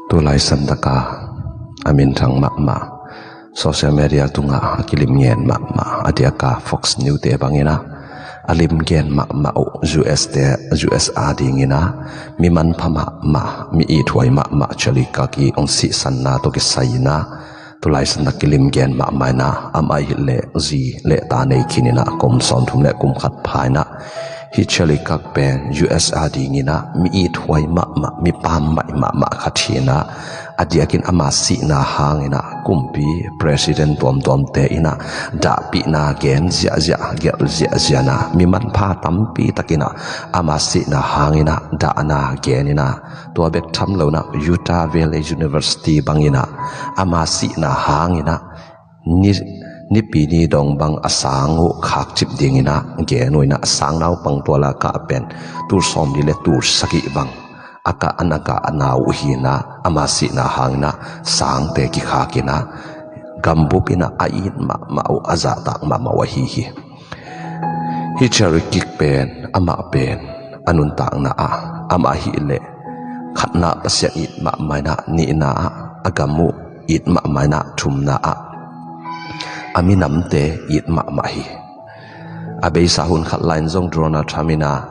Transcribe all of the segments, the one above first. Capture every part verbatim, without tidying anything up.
Tulai santaka a minthang mahmah, social media tungah a kilimgen mahmah, a diaka Fox News te bangin ah a limgen mahmah uh U S te, U S a dingin ah mi manpha mahmah, mi ithuai mahmah Charlie Kirk i hong sihsanna tawh kisai in ah tulai santa kilimgen mahmah in ah, amah hileh zi le ta nei khin in ah kum sawmthum le kum khat pha in ah, hi Charlie Kirk pen U S a dingin ah mi ithuai mahmah, mi pammaih mahmah khat hi in ah, a diakin ama sihna hangin ah kumpi president tuamtuamte in ah dahpihna gen ziahziah, gelh ziahziah in ah mi manpha tampi takin ah ama sihna hangin ah dahna gen in ah, tua bek tham lo in ah Utah Valley University bangin ah ama sihna hangin ah ni, nipi ni dong bang a sang uh khakcip dingin ah gen uh in ah, a sang naupang tua laka pen tul sawmli le tul sagih bang a kah a na kah a na uh hi in ah, ama sihna hangin ah sangte kikhak in ah gambup in ah a it mahmah uh, a zahtak mahmah uh ahi hi. Hi Charlie Kirk pen, amah pen a nuntakna ah, amah hileh khatna Pasian it mahmah in ah, nihna ah a gam uh it mahmah in ah, thumna ah a minamte it mahmah hi. A beisa hun khat lai in zong Donald Trump in ah,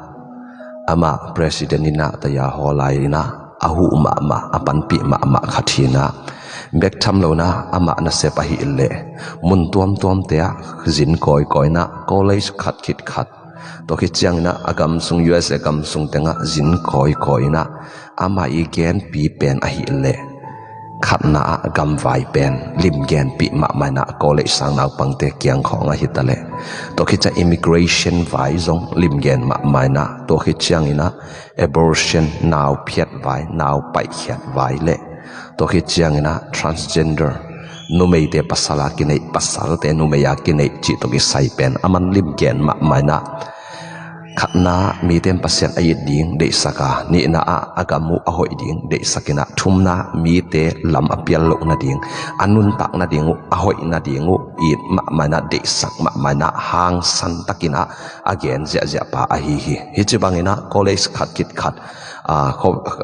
amah president in ah taya haw lai in ah a huh mahmah, a panpih mahmah khat hi in ah, bek tham lo in ah amah nasep ahileh mun tuamtuamte ah zin kawikawi in ah, college khat khit khat, tua khit ciangin ah a gam sung, U S A gam sung tengah zin kawikawi in ah, amah i genpi pen ahileh khatna ah gamvai pen limgenpih mahmah in ah, college sang naupangte kiang khawng ahi taleh, tua khit ciang immigration vai zong limgen mahmah in ah, tua khit ciangin ah abortion, nau phiat vai, nau paihkhiat vai le, tua khit ciangin ah transgender, numeite pasal a kineih, pasalte numei a kineih cih tawh kisai pen a man limgen mahmah in ah, khatna mite in Pasian a it ding deihsak a, nihna ah a gam uh a hoih ding deihsak in ah, thumna mite lam a pial loh nading, a nuntak nading uh, a hoih nading uh it mahmah in ah, deihsak mahmah in ah, hangsan takin ah a gen ziahziah pa ahi hi. Hi ci bangin ah college khat khit khat, ah,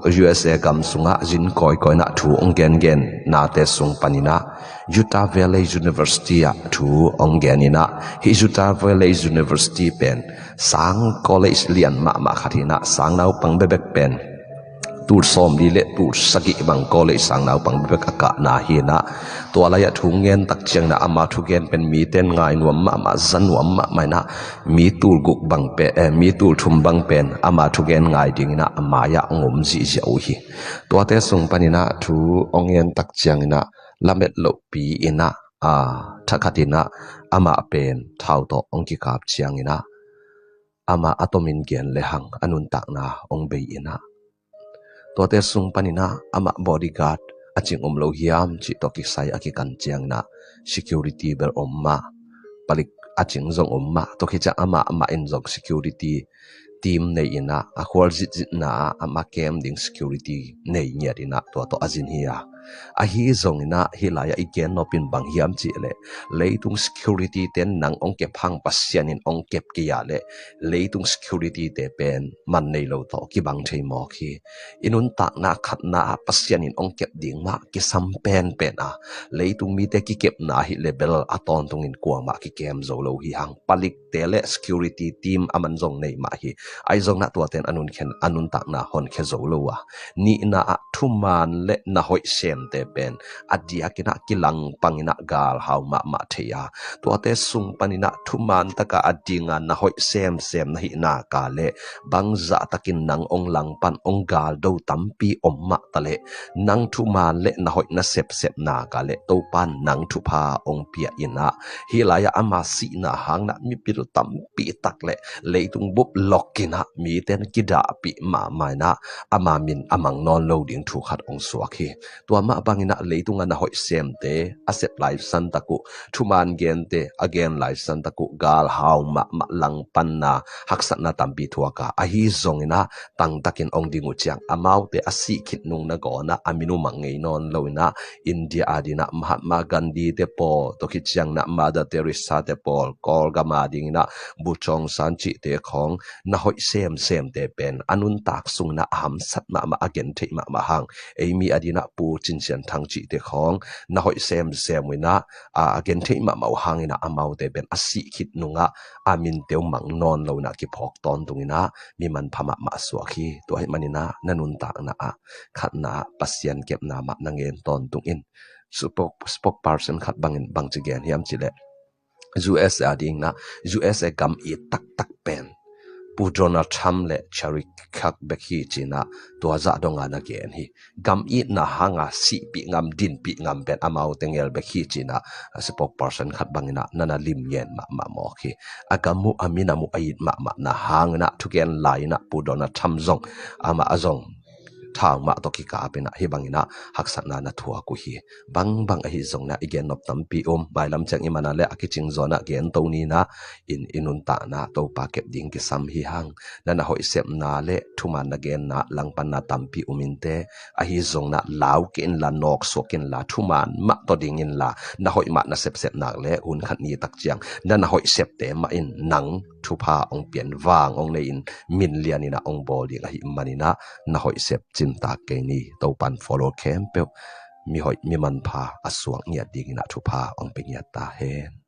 U S A gam sungah zin kawikawi in ah thu hong gengen nate sung panin ah Utah Valley University ah thu hong gen in ah, hi Utah Valley University pen sang college lian mahmah khat hi in ah, sang naupang bekbek pen tul sawmli le tul sagih bang college sang naupang bekbek a kahna hi in ah, tua lai ah thu ngen tak ciangin ah ama thugen pen mite in ngai nuam mahmah, za nuam mahmah in ah, mi tul guk bang pen, eh, mi tul thum bang pen ama thugen ngai dingin ah a mai-ah hong om zihziah uh hi. Tuate sung panin ah thu hong ngen tak ciangin ah lamet lohpi in ah, ah, thakhat in ah amah pen thau tawh hong kikap ciangin ah, amah a tomin gen lehang a nuntakna hong bei in ah, tuate sung panin ah amah bodyguard a cing om lo hiam cih tawh kisai a kikan ciangin ah, security bel om mah, palik a cing zong om mah, tua khit ciang amah, amah in zong security team nei in ah, a khual zitzitna ah amah kem ding security nei ngiat in ah, tua tawh a zin hi a. Ahi zongin ah hih lai-ah i gen nop in bang hiam cih leh, leitung security te in nang hong kep hang, Pasian in hong kep kei a leh, leitung security te pen man nei lo tawh kibang thei mawk hi. I nuntakna khatna ah Pasian in hong kep ding mah kisam penpen a, leitung mite kikepna ahileh bel a tawntungin kuamah kikem zo lo hi hang. Palikte le security team a man zong nei mah hi. Ahi zongin ah tuate in a nun khen, a nuntakna honkhia zo lo a, nihna ah thuman le na hoih semte pen a diakin ah kilangpangin ah galhau mahmah thei a, tuate sung panin ah thuman taka a dinga na hoih semsem na hih nak leh, bangzah takin nang hong langpan, hong galdo tampi om mah taleh, nang thuman le na hoih na sepsep nak leh Topa in nang thupha hong pia in ah, hih lai-ah ama sihna hangin ah mipil tampi tak le leitung bup lokin ah mite in kidahpih mahmah in ah, ama min a mang nawn lo ding thu khat hong suak hi. Tua Amah bangin ah leitung a na hoih semte a sep lai santak uh, thuman gente a gen lai santak uh, galhau mahmah langpanna haksatna tampi thuak a, ahi zongin ah tangtakin hong ding uh ciang amaute a sih khit nung nangawn ah a min uh mang ngei nawn loin ah, India adingin ah Mahatma Gandhi te pawl, tua khit ciangin ah Mother Teresa te pawl, Kawlgam adingin ah Bogyoke Aung San cihte khawng na hoih semsemte pen a nuntak sungin ah a hamsat mahmah, a gentheih mahmah hang, ei mi adingin ah Pu Cin Sian Thang cihte khawng na hoih semsem uh in ah, a gentheih mahmah uh hangin ah amaute pen a sih khit nung ah a minte uh mang nawn loin ah kiphawk tawntungin ah mi manpha mahmah a suak hi. Tua ahih manin ah na nuntakna ah khatna ah Pasian kepna mah na ngen tawntung in. Spok-, spokesperson khat bangin bangci gen hiam cih leh, U S A adingin ah, U S A gam it taktak pen Pu Donald Trump le Charlie Kirk bek hi ci-in ah tua zah dong a na gen hi. Gam itna hanga sihpih ngam, dinpih ngam pen amaute ngel bek hi ci-in ah spokesperson khat bangin ah na na lim ngen mahmah mawk hi. A gam uh, a minam uh a it mahmahna hangin ah thugen lai-in ah Pu Donald Trump zong, amah a zong thau mah tawh kikapin ah hih bangin ah haksatna na thuak uh hi. Bangbang ahi zongin ah i gen nop tampi um, mailam ciang i man a leh a kicing zaw-in ah gen to ni in ah, in i nuntakna Topa kep ding kisam hi hang. Na na hoih sepna le thuman na genna langpanna tampi um inteh, ahi zongin ah lau kei inla, nawksuak inla, thuman mah tawh ding inla, na hoih mah na sepsep nak leh hun khat ni tak ciang na na hoih septe mah in nang thupha hong pia in, vang hong nei in, min lianin ah hong bawl ding ahih manin ah na hoih sep cimtak kei ni. Topan follower khempeuh mi hoih mi manpha a suak ngiat dingin ah thupha hong pia ngiat ta hen.